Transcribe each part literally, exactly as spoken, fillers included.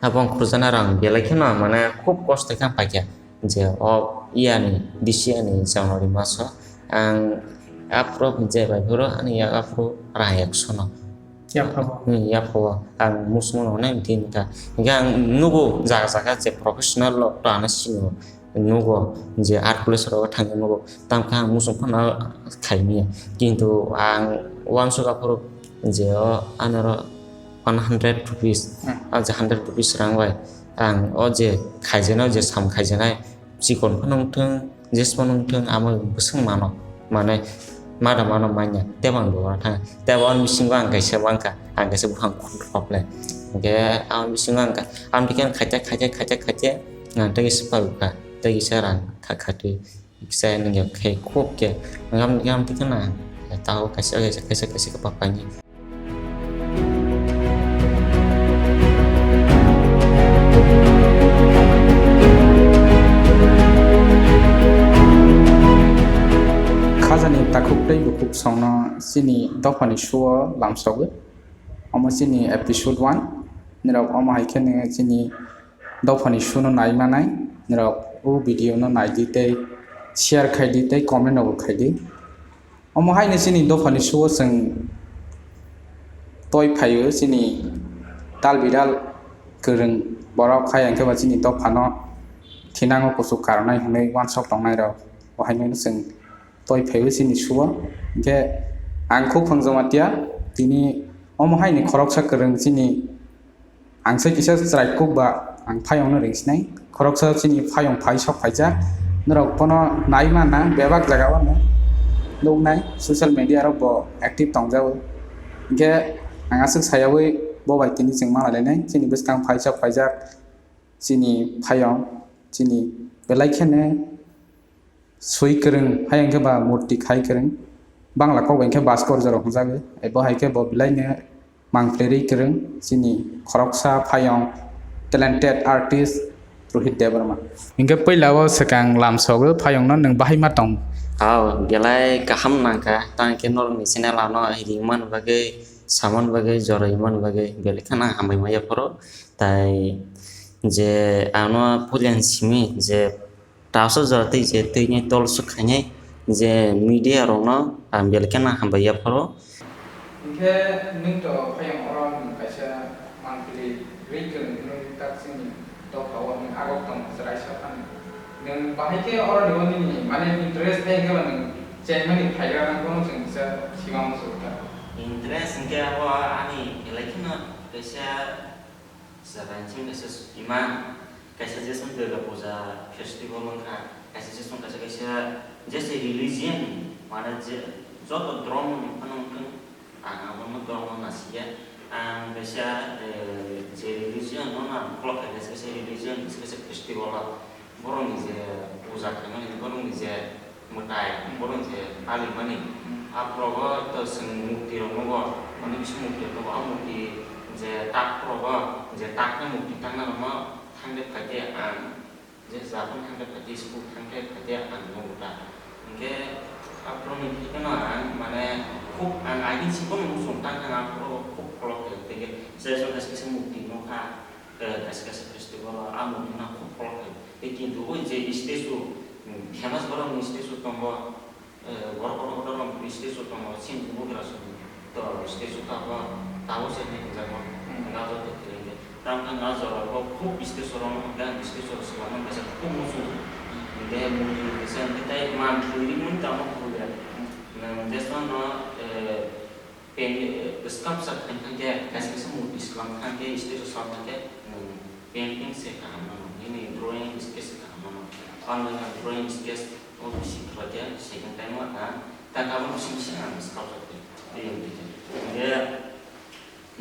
Abo ang khurjaknai rang belai kheno, mane, khub kosto khe ang paikha. Je o yani, D C yani January maso ang aphuru je bai phuru ani yak aphuru rang ekso no. Yapha bo. Hmm, yapha bo. Ang musumo no nai din ka. Hingke ang nugo jaga jaga je professional rok to ano sini nugo je art place rok thangwi nugo. Tamkhe ang muchung phano khaimya. Kintu ang wansuk aphuru je o anoro one hundred rupees, Hmm. ah, je hundred rupees rang bai ang o je khaijaknai, o je sam khaijaknai, chikon phano wngthung, jesbo wngthung, amo bwswng mano, mane, mada mano manya, tebo ang dogan thang, tebo ani bisingo ang kaisa mankha, ang kaisa buphang khum rwphle, hingke ani bisingo ang kha, ang bikhe ang khaite, khaite, khaite, khaite, ang tei kisa pabikha, tei kisa rang kha, khatwi. Kisa nungya khe khub khe ngam ngam tikhe na tao kaisa kaisa kaisa kaisa khe papaini. Khajani takhuk tei bukhuk songno chini dophani suo lamsogo. Omo chini episode one. Nirok omo hai khe nw chini dophani suno nai manai, norok o video no nai di tei share khai di tei comment rok bo khai di. Omo hai no chini dophani suo chwng toi phaio chini tal bidal kwrwng borok, hai hwnkhe ba chini dophano thinango kuchuk karnai hwnwi uansuk tongnai rok, bo hai no chwng toi phaio chini suo. Hwnkhe ang khub phangjakma tiya tini omo hai ni khoroksa kwrwng chini Ang se kisa chwrai kuk ba ang phayong no ring sinai. Khoroksa chini phayong phai sok phaijak. Norok bono nai manna bebak jaga o no nuknai, social media rok bo active tongjago. Hinkhe ang aswk sayaui bo bai tini chwng manlainai. Chini bwskang phai sok phaijak chini phayong, chini belai kheno Swi kwrwng, hai hwnkhe ba murti khai kwrwng. Bangla kok bai hwnkhe Bhaskor jora hwnjago. Ebo hai khe bo belai no mangplerwi kwrwng, chini khoroksa phayong, talented artist Rohit Debbarma. Hwnkhe puila o swkang lamsogo phayong no nwng bahai ma tong? Hao, belai kaham nangkha, tang khe norok ni channel ano ringmani bagwi, samani bagwi, joroi mani bagwi, belai kheno hambai maya phoro. Tai je ano puila simi je Taso jora tei je tei ni tol swk khainai je media rokno ang belai kheno hambai yapharo. Hinkhe nwng to phayung oro nwng kaisa monthly rwi kwrwng hwnwi tak chini dophao nwng agok tong chwraisa phano. Nwng bahai khe oro ni o nini mane interest hai hwnkhe ba nwng chenmani phaigra nang bono chwng kisa sima muchung kha. Interest hinkhe abo ani belai kheno kaisa Jaga ni simi kaisa ima, kaisa Jason Durga Puja festival wngkha, kaisa Jason kaisa kaisa jese religion ni, mane je joto dhormo ni phano wngthung, ang abono dhormo nasiya. Ang kaisa, eh, je religion no ang follow khai kaisa kaisa religion, kaisa kaisa festival o. Borokni je puja khaimani, borokni je mwtai, borokni je palimani, a progo to chwng murti rok nugo, onek kisa murti rok nugo, a murti je tak progo, je takni murti takna rokno thangde phaide ang, je japan thangde phaide, school thangde phaide ang nugo ta. Hinkhe a proni phikheno ang mane khub ang aini sikono muchung tangkha, a progo khub follow khe, tei khe je jora kisa murti nukha, eh, kaisa kaisa festival o a murti no khub follow khe. Tei kintu o je statue, mm, famous borok ni statue tongo, eh, borok kotor kotor rok ni statue tongo, chini bugra song to statue tabuk, tabuk se hinwi rijak mano. Hmm. Nga joto kwrwi khe. Tamo khe nga jorao bo khub statue rok no hwnkhe ang statue rok swlangma kaisa khub muchung. Hwnkhe murti rok kisa hwnkhe tei man thwirwi mani tamo kwrwi ya. Hmm. Nwng jephano, eh, Paint, eh, bwskang bwsa khaina thangkhe, kaisa kaisa murti swkang thangkhe, stage o swkang thangkhe, nwng painting se kaham mano, nini drawing sketch se kaham mano. Online drawing sketch o bisi khlai khe, second time o ang, ta tabuk bisi bisi ang bwskang bwsa khe, tei wng khe. Hingkhe,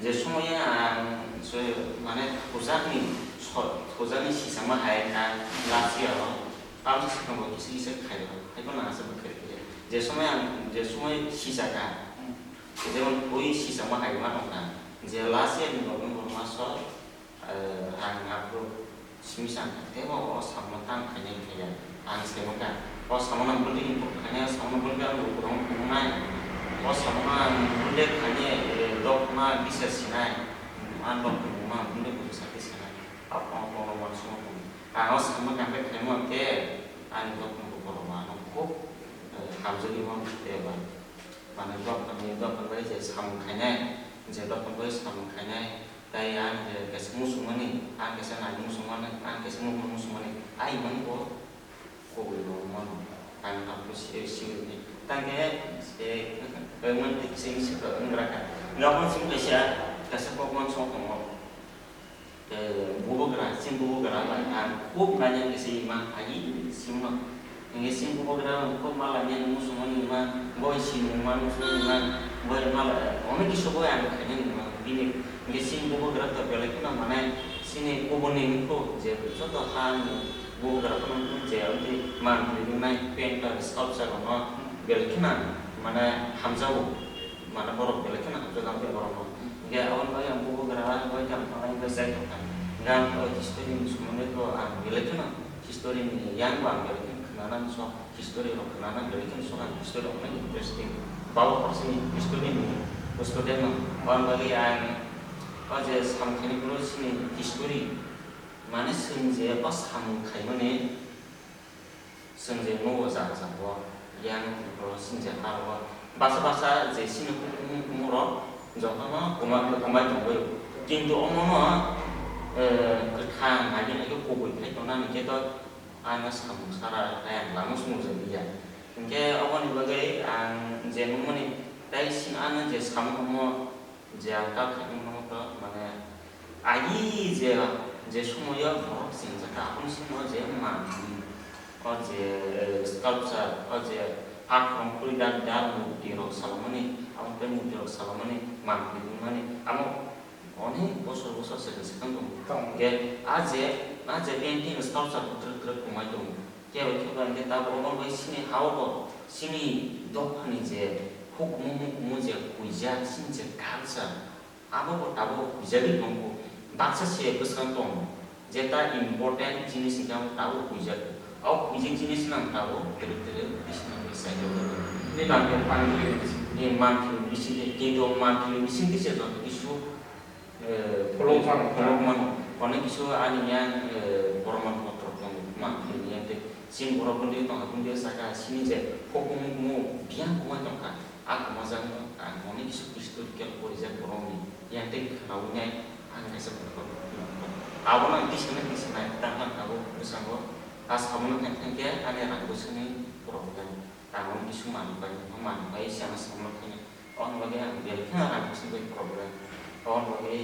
je somoya ang, se, mane, thujakni, so-, thujakni sisama hai wngkha, last year o, tamni swkang bo kisa kisa khai rw, hai phano ang se bwkha rw khe. Je somoya ang, je somoya sijak kha, Jemon bui sisama hai ma tongkha, je last year ni November maso, eh, ang aphuru simi sa kha, tei bo o samno tang khainai khe ya. Ang se mankha, o samno building improve khainai, o samno building ang lukurok nungnai, o samno ang building khainai, eh, dok ma bisa sinai, ang dok nungma building busa khe sinai. Ang o samung khe khaimano khe ani dophani borok ano khub, eh, hamjagwi mano khe ba. Mane dophani, dophani bai je samung khainai, je dophani bai samung khainai, tei ang je kaisa muchungmani, ang kaisa nai muchungmani, ang kaisa muchungmani, ai mani bo kubui rok mano. Ang tabuk si, si, tangke se, wngmani tei kisa kisa wngkha. Gabon simi kaisa, kaisa kok mano song tongo. Eh, bubagra, chini bubagra bai ang khub naina khe se ima agi simo. Hingke chini bubagra ang khub malaina muchungmani ima, boi simungma muchungmani ima, boi mala, onek kisa boi ang khainani ima. Bini hingke chini bubagra to belai kheno mane chini kubuni wngkhu je joto ha ni bubagra phano wngkhu je amtwi mantri wngnai painter, sculpture rokno belai kheno mane hamjago, mane borok belai kheno hamjago amtwi borokno. Hingke aboni bagwi ang bubagra bai tang thangnai hingke chai tongkha. Hingke ang o history ni somondo to ang belai kheno history ni yang bo ang belai kheno khwnanani sok, history rok khwnanani belai kheno sok ang history rok belai interesting. Babo korsini history ni student no, aboni bagwi ang o je samung khaini phuru chini history mane chwng je o samung khaimani Chwng je nugo jaga jaga o yang rok chini je ha rok o baksa baksa je chini hukumu hukumu rok jotono kwma kwmai tongwi. Kintu omono, eh, kwthang naiwi naiwi kubui khai tongnani khe to ano samung sara khe ang lama sumujagwi ya. Hinkhe oboni bagwi ang je nukmani tei chini ano je samung omo je ang kal khaimani mano to mane agi je, je somoyo borok chengjakha, aboni simi o je manthli, o je, eh, sculpture, o je akhorong khuri dak dak murti rok salomani, abo tei murti rok salomani, manthli wngmani, amo onek bosor bosor se se tong tongo. Tong. Ge, a je, a je painting sculpture kwtwrwk kwtwrwk kwmai tongo. Kebo kebo hingke tabuk omo bai chini ha o bo chini dophani je hukumu mukumu je kuijak chini je culture, abo bo tabuk kuijagwi tongo. Baksa se bwskango tongo je ta important jinis hingke abo tabuk kuijak. O kuijak jinis no ang tabuk twrwk twrwk bisina bai chaijago. Ni manthli bising, ni manthli bising, kintu manthli bising kisa joto kisu Eh, Pholok mano. Pholok mano. Onek kisu ani yang, eh, borok mano kotor tongo, ma, yang tei chini borok bundi tongkha, bundi saka chini je hukumu kumu biyang kwmai tongkha. A kwmajak no ang onek kisu historical porijak borok ni yang tei khwnaui nai ang kaisa borok. Abo no ang tisana tisana tang tang abo bwskango a samung no thang thang khe ani rang bwswkni problem. Ang onek kisu manwi pai, manwi pai se ang samung thang. Aboni bagwi ang belai kheno rang bwswk bai problem. Aboni bagwi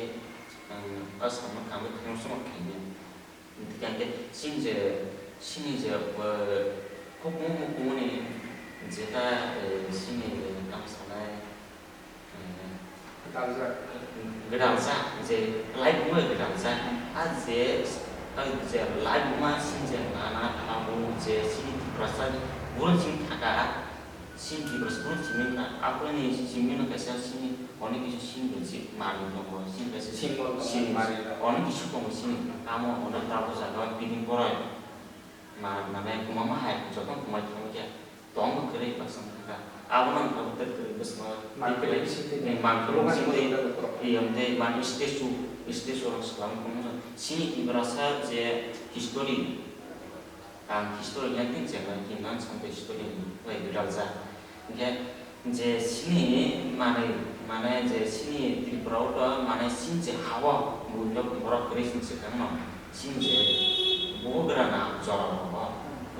ang o samung kangwi thangma songma khaimya. Hingkhe hingkhe chini je, chini je, eh, hukumu hukumuni jeta, eh, chini je tamo sanai, eh, Gwdal jak. Gwdal jak, je laibuma gwdal jak. A je, a je laibuma chini je nana abo je chini Tiprasa buro chini thaka. Chini Tiprasa buro chini wngkha, aphuru ni chini no kaisa chini onek kisu chini bo je manwi tongo, chini kaisa chini, chini manwi tongo. Onek kisu tongo chini, amo onek tabuk jaga o bini borok ma-, mane kwmama hai joto kwmai thangwi khe tong bo kwrwi baksa wngkha. Abono wngkha bo kwrwi bwskango manwi kwrwi bising twi, manwi kwrwi bising twi, tiyang tei manwi statue, statue rok swlangwi tongmani chini Tiprasa je history. Ang history ni tin chengla tin nan samte history ni bai gwdaljak. Hingkhe je chini manwi, mane je chini Tripura o to mane chini je ha o buino borok kwrwi chwng swkang no chini je bubagra na jora rogo,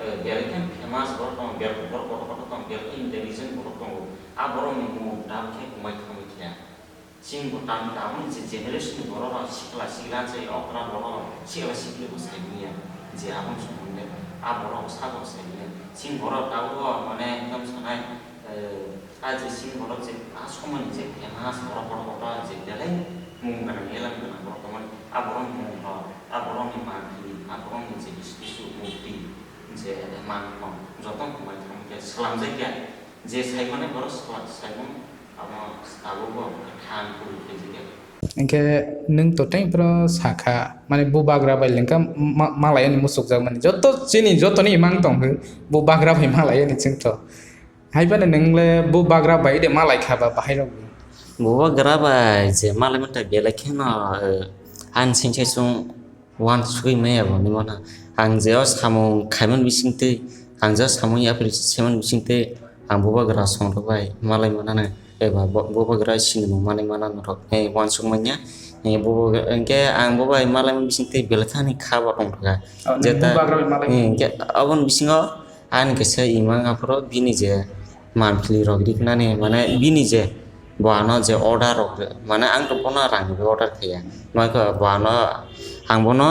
eh, belai khe famous borok tongo, belai borok kotor kotor tongo, belai khe intelligent borok tongo. A borok ni mung tabuk khe kwmai thangwi khe. Chini bo tam-, tabukni je generation ni borok rok sikla sikla se okra borok rok sikla sikli bo sai manya je aboni somondo a borok sabo sai manya. Chini borok tabuk bo mane ekdom sanai, eh, a je chini borok je a somoni je famous borok kotor kotor je belai mung gwnang elam gwnang borok tongmani a borok ni mung rok, a borok ni manthli, a borok ni je kisu kisu murti je manthong joto kwmai thangkhe swlamjakya. Je saimanai borok swkang saimano abo tabukbo kwthang kubui khaijak. Hinkhe nwng to tei phoro sakha, mane bubagra bai lengkha ma-, malai ani muchukjakmani. Joto chini, jotoni imang tongkhe bubagra bai malai ani chwngtho. Haiphano nwng le bubagra bai de malai kha ba bahai rok bo? Bubagra bai je malai mantha belai kheno, eh, ani singsa sung Uansugwi maya bo hinwi mano. Ang je o samung khaimani bisingtwi, ang je o samung yapri semani bisingtwi, ang bubagra songrok bai malai manano, eba bo-, bubagra sinimung manwi manano rok, eh, uansuk manya. Eh, bubagra, hwnkhe ang bo bai malaimani bisingtwi belai khani kha bo tongthokha. Oh, nini Jeta, bubagra bai malai eh, hwnkhe aboni bisingo ani kaisa imang aphuru bini je manthli rok riknani, mane bini je bo ano je order rok, mane ang to bono rang ni order khaiya. Noiko bo ano, ang bono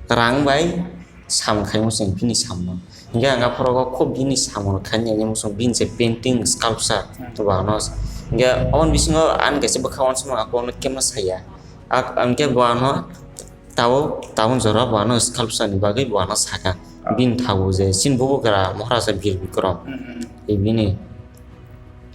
rang bai samung khaimung se bini samung. Hingke ang aphuru o khub bini samung khainani muchung bini je painting sculpture Hmm. bo ano. Hingke aboni bisingo ani kaisa bwkha uansukma ang bono kemno saya. Ak-, hingke bo ano tabuk, tabuk jora bo ano sculpture ni bagwi bo ano saka. Ah. Bini thago je chini bubagra Maharaja Bir Bikram. Hmm, hmm. Bini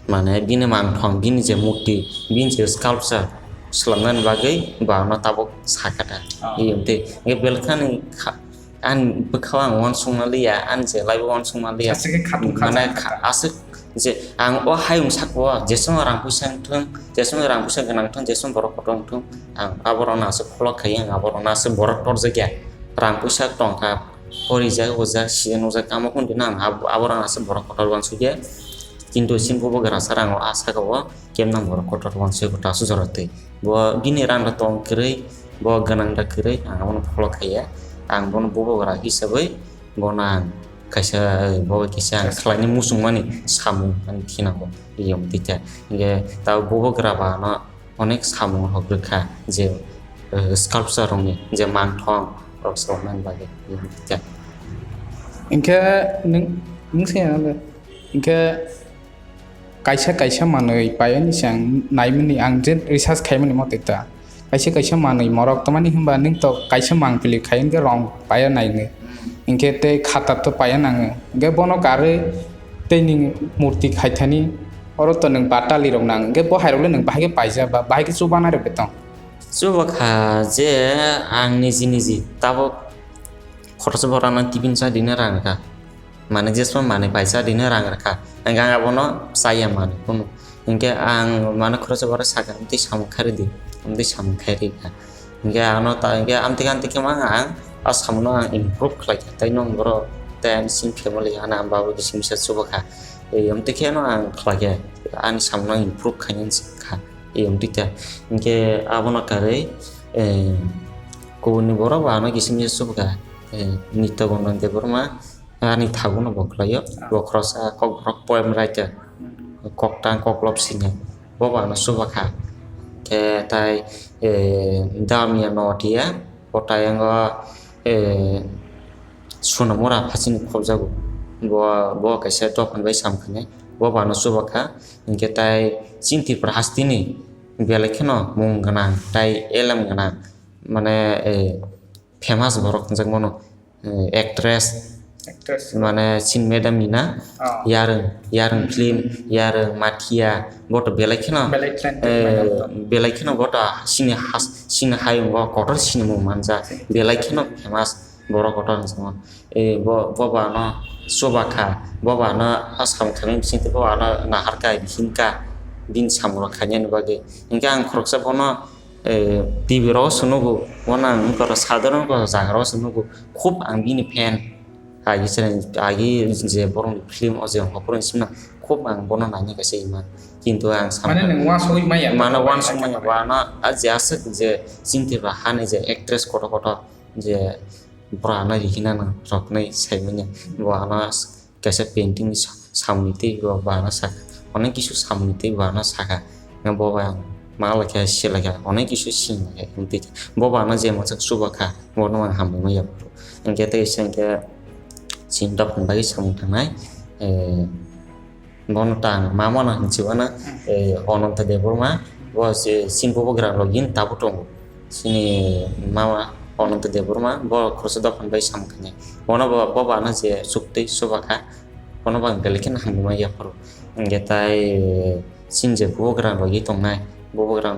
Mane bini mangthong, bini je murti, bini je sculpture swlamnani bagwi bo ano tabuk sakha da. Ah. Iyung tei hingke belkhani kha-, ani bwkhao ang uansukma liya, ani je laibo uansukma liya. Aswk khe khatung kha Mane jani kha-, kha. Aswk je ang o hayung sakao jeswng rang puisa wngthung, jeswng rang puisa gwnang thung, jeswng borok kotor wngthung, ang aborokno aswk pholok khai, ang aborokno aswk borok torjakya. Rang puisa tongkha, porijak, ojak, sijak, nukjak, tamo hwn di nang, ab-, aborokno aswk borok kotor uansukya. Kintu chini bubagra sir ang o ah saka o kemnang borok kotor uansugwi bo tasu jora twi. Bo bini rang da tong kwrwi, bo gwnang da kwrwi, ang abono follow khaiya. Ang bono bubagra hisabwi bono ang kaisa, bo bai kisa ang Kaisa. Khlaini muchungmani samung ani thinango. Iyong tita. Hingke ta bubagra ba no onek samung rok rwkha je, eh, sculpture rokni je mangthong rok swlamnani bagwi. Iyong tita. Hingke nwng, nwng se ano le. Hingke kaisa kaisa manwi paiani se ang naimani, ang je research khaimani motoi ta. Kaisa kaisa manwi morok tamani hinba nwng to kaisa mangpili khai hingke rong paiya nainwi. Hingke tei khata to paiya nango. Hingke bono karwi tei nwng murti khaithani oro to nwng batali rok nang. Hingke bo hairok le nwng bahai khe paija ba bahai khe chubanai rok betong. Chuba kha je ang niji niji tabuk khoroksa borok ano tiffin cha dinwi rang rwkha. Mane jesma manwi paisa rina rang rwkha. Hingke ang abono chaya manwi kunu. Hingke ang mane khoroksa borok sakha, "Amtwi samung khairidi, amtwi samung khairikha." Hingke ano ta, hingke amtwi amtwi khe mang ang, a samungo ang improve khlaikha. Tai nwng borok, tai ani chini family, ani ama babu bising bisa chubakha. Ei, amtwi kheno ang khlaikha, ani samungo ang improve khainani kha. Ei, amtwi ta. Hingke abono karwi, eh, kubunni borok bo ano bising bisa chubakha. Eh, Nitya Bandhan Debbarma, ani thago no bo khlaio. Ah. Bo khoroksa kokborok poem writer. Hmm. Koktang koklop sini. Bo bo ano chubakha. Khe tai, eh, Damia Notia. Bo tai ang o, eh, Sonamura phasini khobjago. Bo, bo kaisa dophani bai samkhainai. Bo bo ano chubakha. Hinkhe tai chini Tripura hasteni belai kheno mung gwnang, tai elem gwnang. Mane, eh, famous borok hinjak mano, eh, actress, Actress. Mane chini madam ni na, Ah. Yarwng, Yarwng film, Yarwng, Mathiya, bo to belai kheno, Belai kheno eh, belai kheno bo to chini has-, chini hayung o kotor sinimung manjak, Chini. Belai kheno famous borok kotor hinjak mano. Eh, bo, bo ba no chubakha, bo ba no a samung khaimani bisingtwi bo ba no naharkha, hinka, bini samung rok khainani bagwi. Hinkhe ang khoroksa bono eh, T V rok se nugo, wngkha ang wngkha sadharon wngkha jaga rok se nugo, khub ang bini fan. Agi channel, agi je borok ni film o je wngkha, borok ni simi khub ang bono naina kaisa ima. Kintu ang Mane samkha, nwng uansugwi maya, mane uansugwi maya, wana a je aswk je chini Tripura hani je actress kotor kotor je bwrano rihina nang roknai saimanya, bo ano kaisa painting ni sa-, samung ni tei bo bana saka. Onek kisu samung ni tei bana saka. Nga bo bai ang ma lai kha, se lai kha, onek kisu sing lai kha, him twi kha. Bo bana je masa chuba kha, bono ang hambai ma yapro. Hingke tei se hingke chini dophani bagwi samung tangnai, eh, bono ta ang ma mano hinwi chuba na, eh, Ananta Debbarma, bo se chini bubagra login tabuk tongo. Chini mama Ananta Debbarma, bo khoroksa dophani bai samung khainai. Bono bo, bo bana je chuktwi chuba kha, bono bo ang belai kheno hambai ma yapharo. Hingke tai chini je bubagra logwi tongnai, bubagra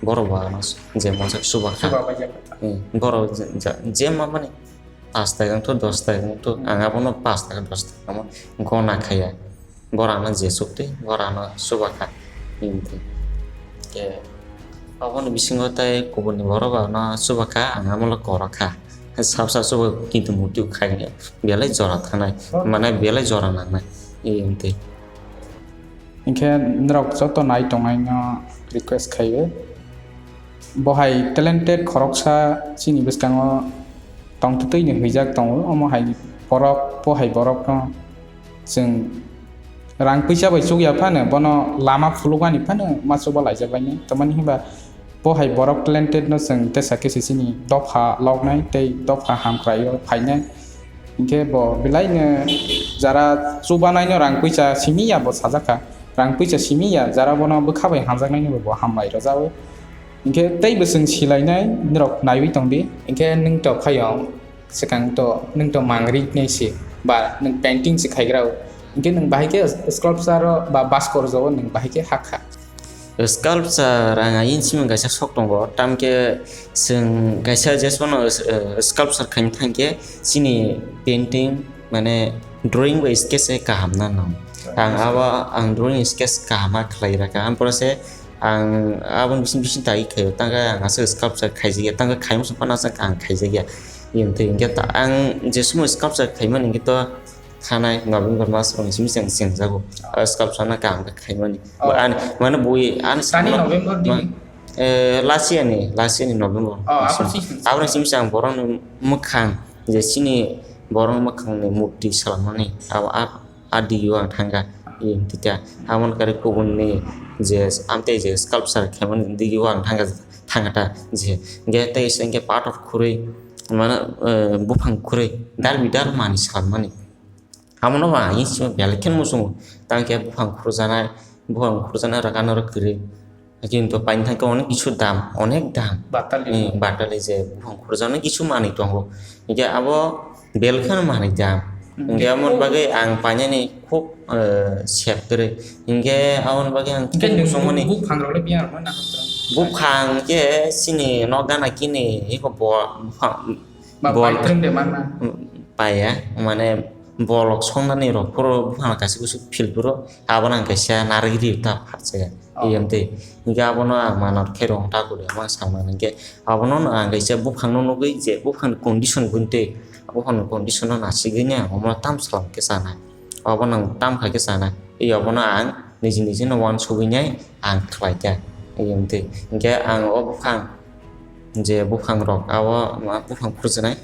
borok bo ano je masa chuba kha. Chuba bai yapharo. Hmm, borok je, je, je mamani pash taka wngthu, dos taka wngthu, ang abono pash taka, dos taka mo gona khaiya. Borok ano je chuktwi, borok ano chuba kha. Hingke aboni bisingo tai kubuni borok bo ano chuba kha, ang amo le koro kha. Sab sab sobo kintu murti khai belai jora thanai, mane belai jora nangnai, e, ente. Hinkhe norok joto nai tongnai no request khaio. Bo hai talented khoroksa chini bwskango tongtwtwi ni hwijak tongo, omo hai borok, bo hai borok no chwng rang puisa bai chukya phano bono lama phulukmani phano ma chuba laijak baino. Tamani hinba bo hai borok talented no chwng tesa khe se chini dopha loknai tei dopha hamkraio phainai. Hinkhe bo belai no jara chubanai no rang puisa simi ya bo sajak kha. Rang puisa simi ya jara bono bwkha bai hamjaknai no bo hambai rwjao. Hinkhe tei bo chwng silainai norok naiwi tongdi. Hinkhe nwng to phaiyong. Swkang to nwng to mangri nai se ba nwng painting se khaigra o. Hinkhe nwng bahai khe sculpture o ba baskor jo o nwng bahai khe hakha. Sculpture ang ayang simi kaisa sok tongo, tamkhe chwng kaisa jeswkno, eh, sculpture khaina thangkhe chini painting mane drawing bai sketch se kaham na nang. Ang abo ang drawing sketch kaham ma khlai rwkha, ang pore se ang aboni bising bising tagwi khaio, tangkhe ang aswk sculpture khaijakya, tangkhe khaimung song phano aswk ang khaijakya. Iyung twi hinkhe ta-, ang je somo sculpture khaimani hinkhe to thanai November mas rok simi chang chengjago. O sculpture no kaham khe khaimani. Oh. Ani, mane bui ani tani samano November ni? Ma-, eh, last year ni, last year ni November. Oh, abo sing sing. Aboni simi chang borokni mwkhang, je chini borokni mwkhangni murti swlamani. Abo a a digio ang thangkha, iyung twi kha. Aboni kari kubunni je amtwi je sculpture khaimani digio ang thangkha, thangkha ta je. Hinkhe tei se hinkhe pathor khurui, mane, eh, buphang khurui, darbi dar manwi salmani. Abono ba ang belai kheno muchungo. Tangkhe buphang khurjanai, buphang khurjanai rwkha norok kwrwi. Kintu paini thangkhe onek kisu dam, onek dam. Batali. Hmm, batali je buphang khurjaknai kisu manwi tongo. Hinkhe abo belkheno manwi dam. Hmm. Hinkhe amoni bagwi ang painani khub, eh, sep kwrwi. Hinkhe aboni bagwi ang khub muchungmani. Hinkhe nwng buphangrokle biyang rwmani naharkha? Buphang khe chini nok gana kini eko bo-, buphang, ba bol-, paitwrwng de manna. Paiya, mane bolok songnani rok phuru buphang kaisa kusu phil phuru abono ang kaisa narwgwi rio ta pharsa ya. Oh. Iyam tei. Hinkhe abono ang manor khe rong ta kuli ama samani hinkhe abono no ang kaisa buphang no nugwi je buphang condition gun tei buphang condition no nasigwi ne omo tam salam khe sana. Obo nang tam khai khe sana. Iyabo no ang niji niji no uansugwi nai ang khlai kha. Iyam tei. Hinkhe ang o buphang je buphang rok abo ma buphang khurjanai.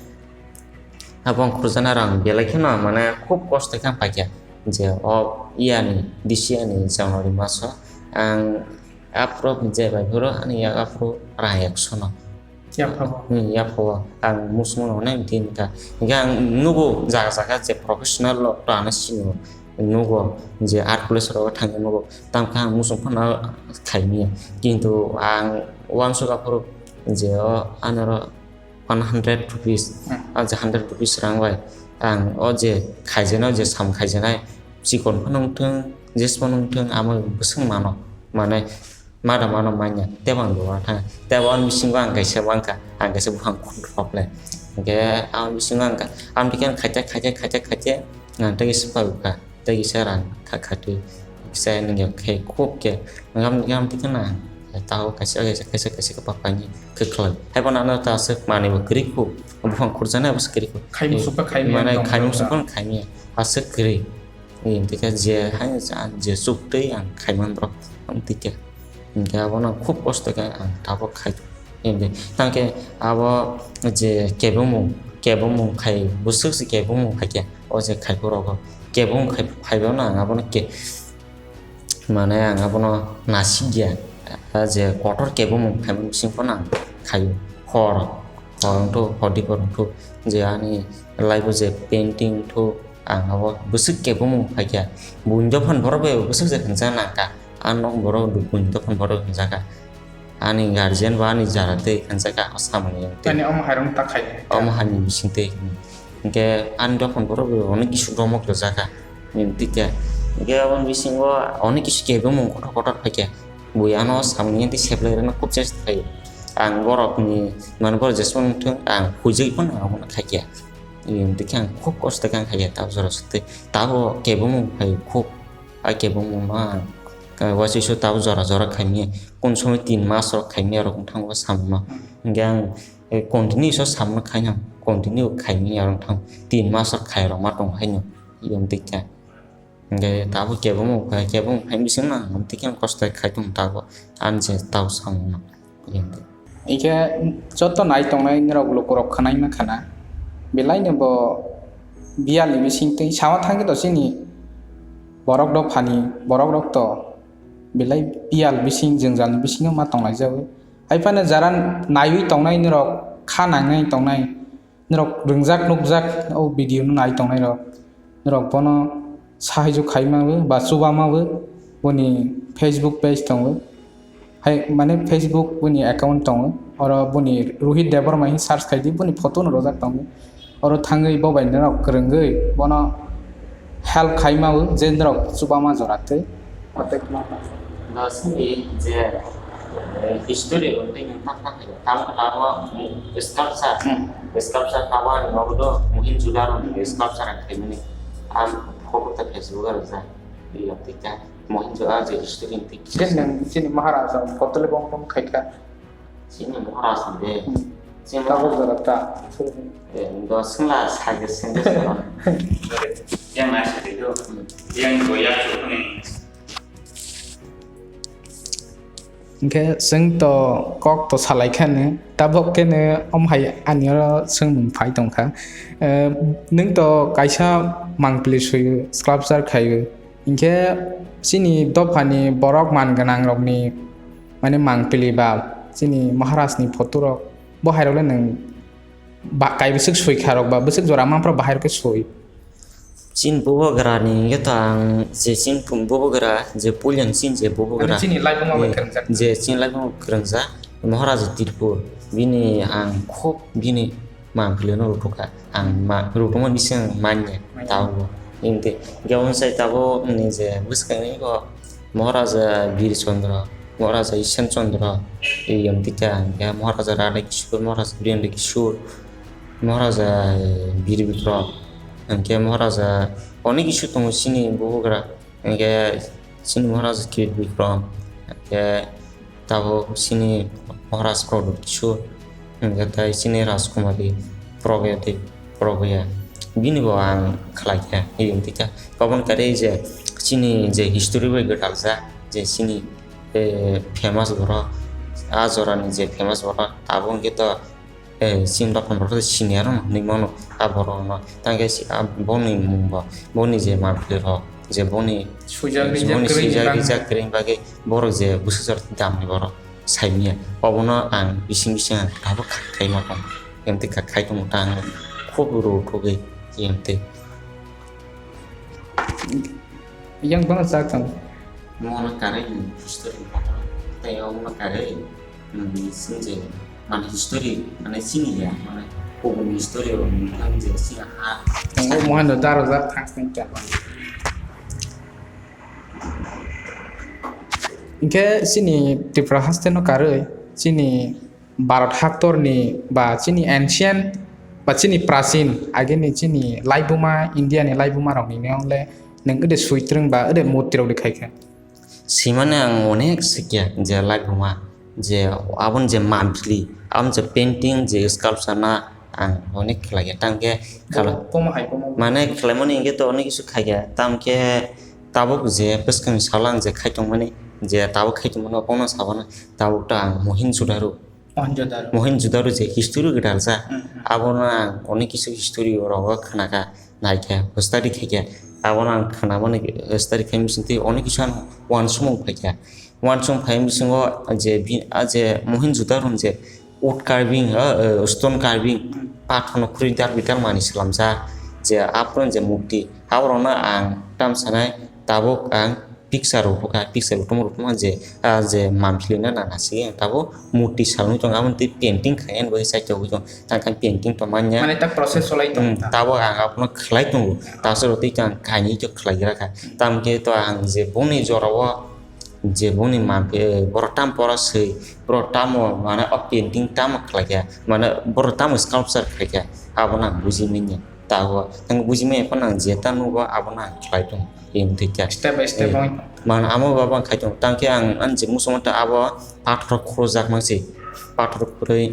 Abo ang khurjana rang belai kheno mane khub kosto khe ang paikha je o iyani D C ani January maso ang aphuru je bai phuru ani yak aphuru rang ekso no. Yaphabo. Hmm, yaphabo ang muchungmano onek din kha. Hinkhe ang nugo jaga jaga je professional rok to ano singo nugo je art college rok thangwi nugo tamkhe ang muchung phano khaimya kintu ang uansuk aphuru je o anoro one hundred rupees, hmm, o je hundred rupees rang bai ang o je khaijaknai, o je sam khaijaknai chikon phano wngthung, jes phano wngthung, amo bwswk mano, mane mada mano manya, tebo ang dogano thang, tebo ani bisingo ang kaisa mankha, ang kaisa buphang khulrok le. Hinkhe amo bisingo ang kha, ang tei khe khaite, khaite, khaite, khaite, ang tei kisa phabukha. Tei kisa rang kha khatwi kisa nungya khe khub khe ngam ngam twi khna taho kaisa kaisa kaisa kaisa khe papaini khe khlai. Haibo nang ta aswk manwi bo kwrwi khu buphang khurjaknai abo se kwrwi khu. Khai musuk kha khai mane khai musuk kha khai mia aswk kwrwi. Tei khe je hai je chuk twi ang khai man rok tei khe. Hinkhe abono khub kosto khe ang tabok khai. Hinkhe tangkhe abo je kebomung, kebomung khai bwswk se kebomung khaikhe o je khai phuru rogo kebomung khai phaibaino ang abono ke mane ang abono nasikya. A je kotor kebomung khaimani bising phano ang khaio. Hor, hor wngthu, hor dipor wngthu je ani life o je painting wngthu ang abo bwswk kebomung khaikha. Buini dophani borok bai bwswk je hwnjak nangkha. A nok borok buini dophani borok hwnjakha. Ani guardian ba ani jara tei hwnjakha o samani yang tei. Ani omo hairok ta khai. Omo hani bising tei. Hinkhe ani dophani borok bai onek kisu domok rwjakha. Nini tei khe. Hinkhe aboni bisingo onek kisu kebomung kotor kotor phaikha. Bui ano samani yang tei seplai rwna khub chesta khaio. Ang borokni mane borok jeswk wngthung ang huijagwi phano abono khaikha. Hinkhe ang khub kosto khe ang khaikha tabuk jora sotwi. Tabuk kebomung phai khub. A kebomungno ang, eh, uaisuisu tabuk jora jora khaimya. Kun somoi tin mas rok khaimya rok wngthango samungno. Hinkhe ang, eh, continue so samungno khainang. continue khaimani arong thang tin mas rok khairokma tong haino, yong tikha. Hingke tabuk kebengma kebengma phaini bisingma ang tei khe kosto khai tong tabuk ani je tau samung. Hingke joto nai tongnai norok lukurok khwnaima khana belaino bo biyalni bising twi sama thangkhe to chini borok dophani borok rok to belai biyal bising jwngjalni bisingo ma tonglaijagwi. Hai phano jara naiwi tongnai norok kha nangnai tongnai norok rwngjak nukjak o video no nai tongnai rok norok bono sahaijo khaima bo ba chuba ma bo boni Facebook page tongo. Hai mane Facebook boni account tongo, oro boni Rohit Debbarma hin search khaidi, boni photo no rojak tongo. Oro thangwi bo bai norok kwrwngwi bono help khaima bo je norok chuba ma jora twi. Kotek ma. Sini je, eh, history bo tei nang thak thak khe tam khe lama sculpture. Hmm. Sculpture kaba ni nogo do Mohenjo-daro ni sculpture ang khaimani. Ang photo ta Facebook aro ja. Iya, tei ta. Mohenjo-daro je history ni tei. Jen nang chini Maharaja photo le bong bong khai kha. Chini Maharaja de. Hmm. Chini Tabuk jora ta. Eh, do sengla sage sengla sengla. Yang nasi itu. Yang goyak tu ni. Hingke chwng to kok to salai kheno, tabok khe no omo hai ani oro swngmung phai tong kha. Eh, nwng to kaisa mangpili swi sculpture khaio, hingke chini dophani borok man gwnang rokni, mane, mangpili ba chini Maharaj ni photo rok, bo hai rok le nwng ba-, kai bwswk swi kha rok ba bwswk jora manphra bahai rok khe swi. Chini bubagra ni hwnkhe to ang je chini bubagra je puila ni chini je bubagra, chini laibuma bai kwrwngjak. Je chini laibuma bai kwrwngjak Maharaja Tirpur, bini ang khub bini mangpili no rwthukkha. Ang ma-, rwthukkma bising ang manya. Manya. Tabuk bo. Hingke, hingke omo sai tabuk ni je bwskang ni bo Maharaja Bir Chandra, Maharaja Ishan Chandra, yong tikha, hingke Maharaja Radha Kishore, Maharaja Birendra Kishore, Maharaja, eh, Bir Bikram, hingke Maharaja onek kisu tongo chini bubagra, hingke chini Maharaja Kirit Bikram, hingke tabuk chini Maharaj Pradyot Kishore, hingke tai chini Rajkumari Pragya Devi, Pragya. Bini bo ang khlai kha, hiyung tikha. Aboni kare je chini je history bai gwdalsa, je chini, eh, famous borok, a jorani je famous borok, abo hwnkhe to, eh, chini dophani borok to sini aro hinwi mano, a borok no. Tangkhe si-, a boni mung bo, boni je mangpili rok, je boni swijak rijak boni kwrwini swijak bagwi. Rijak kwrwini bagwi borok je bwsajak damni borok. Saimanya, obono ang bising bising ang tabuk kha-, khaima tong. Emtwi kha-, khai tongmo ta ang khub rw thugwi emtwi. Yang bana chak tong. Mono karwi ni history ni kotor. Tei obono karwi, hmm, sing je, mane history, mane sini ya, mane kubun history o mithang je sini ha. Tong mohon do daro jar thang sing kya. Hinkhe chini Tripura haste no karwi chini Bharat haktor ni ba chini ancient ba chini prachin age ni chini laibuma India ni laibuma rok ni nong le nwng ode switrwng ba ode murti rok de khai kha. Simani ang onek sikya je laibuma je aboni je mantli aboni je painting je sculpture na ang onek khlai ya tang khe khala. Bo-, bomo hai bomo. Mane khlaimani hinkhe to onek kisu khai ya tang khe tabuk je bwskang ni salo ang je khai tongmani je tabuk khai tongmani obono sabana tabuk ta ang Mohenjo-daro. Mohenjo-daro. Mohenjo-daro je history gwdalsa. Hmm, hmm. Abono ang onek kisu history rogo khna kha, nai kha, study khai kha. Abono ang khnamani study khai bising twi onek kisu ano uansukmung phai kha. Uansukmung phai bisingo je bi-, a je Mohenjo-daro je wood carving, ah, eh, stone carving, pathorno khurui dal bidal mani swlamjak je aphuru je murti. Aborokno ang tam sanai tabuk ang picture rok bokha, picture rok tongma rok tongma je, ah, je mangpili no nana sigwi ang tabuk murti salnwi tongo, aboni twi painting khai ani bagwi side o tong, tang khe painting tong manya. Mane ta process cholai tong. Hmm, ta. Tabuk ang abono khlai tongo, tabuk rok twi ang kainwi khe khlai gra kha. Tamo khe to ang je boni jora o je boni mangpili, borok tam pora swi, borok tamo mane o painting tamo khlai kha, mane borok tamo sculpture khlai kha, abono ang buji manya. Tabuk ang buji manya phano ang jeta nugo abono ang khlai tongo. Em, thik khe. Step by step. Eh, oi. Man amo baba khai tong. Tang khe ang, ang je muchung ta abo pathor khurujak nang si. Pathor khurui.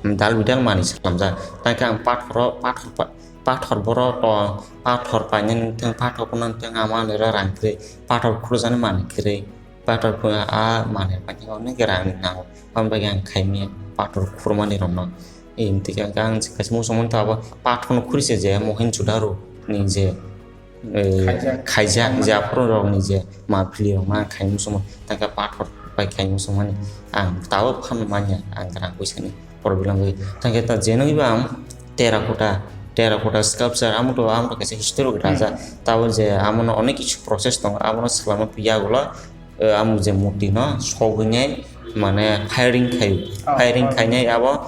dal bidal manwi swlamjak. Tangkhe ang pathoro, pathor pa-, pathor borok tong, pathor painani thang, pathor phunani thang, ama nira rang kwrwi, pathor khurjani manwi kwrwi, pathor phunani a manwi painani onek rang nango. Aboni bagwi ang khaimya pathor khurmani rokno. Em, tei khe ang kaisa muchungmani to abo pathorno khuri se je Mohenjo-daro ni je, eh, khaijak, khaijak je aphuru rokni je mapli rok ma khaimung songma tangka pathor bai khaimung songmani ang tabuk phano manya ang rang puisa ni problem bai tangka ta jeno iba ang terracotta, terracotta sculpture amo to amo to kaisa history rok raja tabuk je amo no onek kichu process tongo amo no swlama yagulo eh, amo je murti no sogwinai mane firing khai, oh, firing oh, khainai abo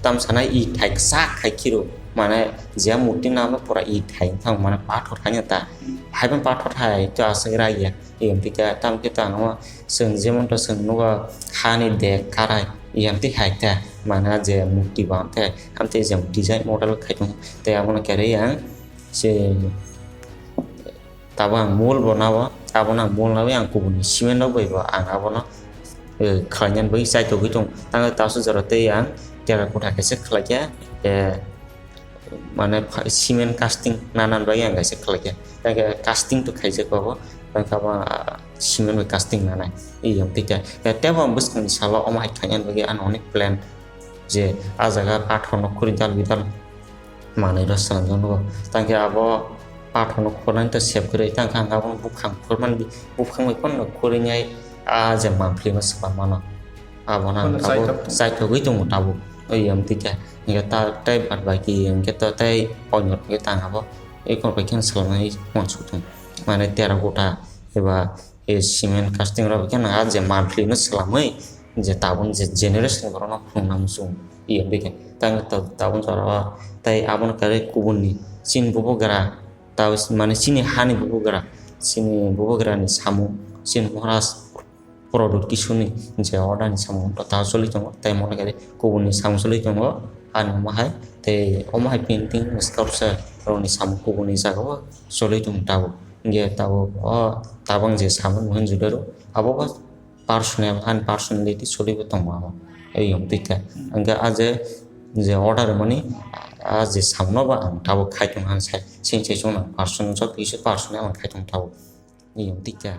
tamsana i thai kisa khai khiro mane je murti no abo pura i thai thang mane pathor khaina ta haiban pathor hai to aswk rai ya em tika tam kita no chwng jemon to chwng nugo hani de karai em ti hai ta mane je murti ba te am te je design model khai tong te abo no kere yang se Tabuk ang mol bo nabo, abono ang mol nawi ang kubuni cement rok bai bo ang abono, eh, khlainani bagwi chaitogwi tongo. Tamo taso jora tei ang terracotta kaisa khlaikha, eh, mane pha-, cement casting nanani bagwi ang kaisa khlaikha. Tei khe casting to khaijak abo, tei khe abo, ah, cement bai casting nanai. Eyang tei khe, eh, tebo ang bwskangni salo omo hai khlainani bagwi ano onek plan je ah jaga pathor no khuri dal bidal manwi rw swnamjak nugo. Tangkhe abo pathorno khornani ta sep kwrwi, tangkhe ang abono buphang khormani, buphang bai phano khornai a je monthly no swkang mano. Abono ang tabuk chaithogwi tongo tabuk. Oi, em, tei khe, hingkhe ta, tei bad baki, hingkhe to tei onyo hingkhe tang abo. Ekon bai khe swlamnai uansuk tongo. Mane terracotta eba, e cement casting rok khe nang a je monthly no swlamwi je tabuk je generation borokno phunukna muchung. Iyang bikhe tang tabuk jora o tei abono kare kubunni chini bubagra, mane chini hani bubagra, chini bubagrani samung, chini Maharaj product kisuni je order ni samung ta choli tongo, tei mone kare kubunni samung choli tongo, ani omo hai tei omo hai painting sculpture rokni samung kubunni jagao choli tongo tabuk. Hingkhe tabuk o tabang je samung Mohenjo-daro abo bo personal, ani personality cholibo tongo abo. Eyang tei khe. Hingkhe a je, je order mani, a je samno ba ang tabuk khai tong han sai, sing sai chwng nang personal, job kisa personal ang khai tong tabuk. Eyang tei khe.